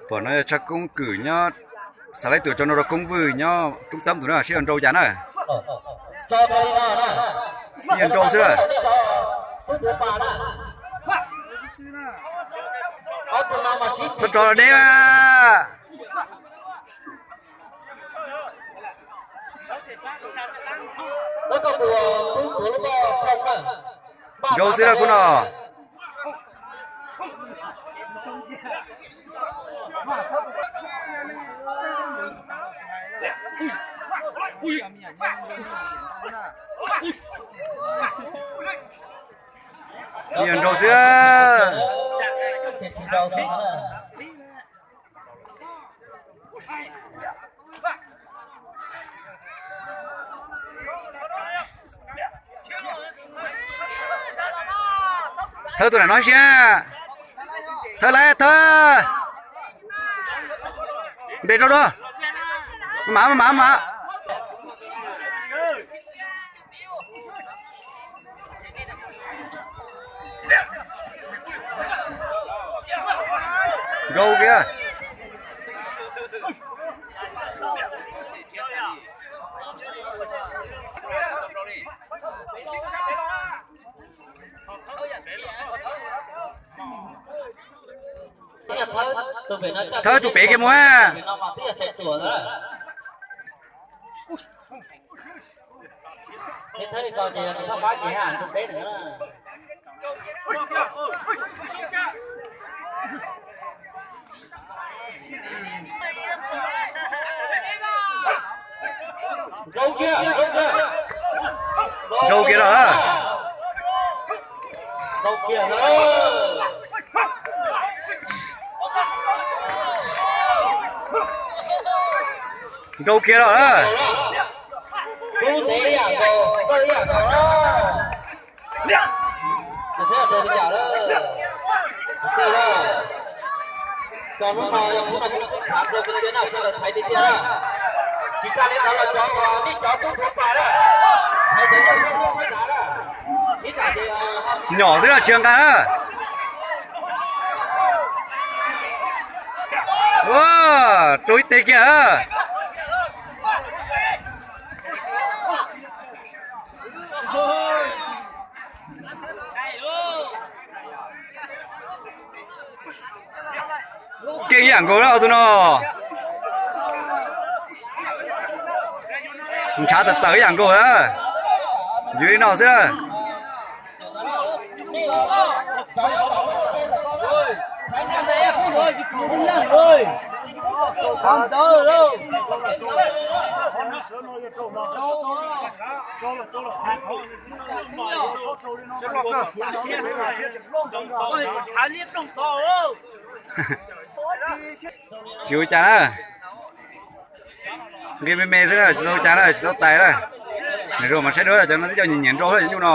Pom no yog tshaj koob kwm nyob, xav laib tus tso nrau rau koob vwj nyob roob tab tus na, seb yog nrau cas na. Yog nrau xwb. Tso tso deb mas. Nrau xwb na khub no. Yog nrau xwb. Thawb tus nam no siab. Thawb lawm thawb. Ntes rau dua. Mav mav mav. Nrau kiag. Thawb tus pem kiag mus. Nrau kiag lawm. Nrau kiag lawm. Nyom xwb na, tsis nqa na. Ua, rau ib teg kiag. Keej ib yam nkaus na tus no. Ntshav tawm tawm ib yam nkaus na. Yus li no xwb na. Tsis ua cas na. Nqi me me xwb na, tsis tau ua cas na, tsis tau tais na. Nws zoo mas saib duab cov no twb cov nyiam nyiam nrau cov nyuj no.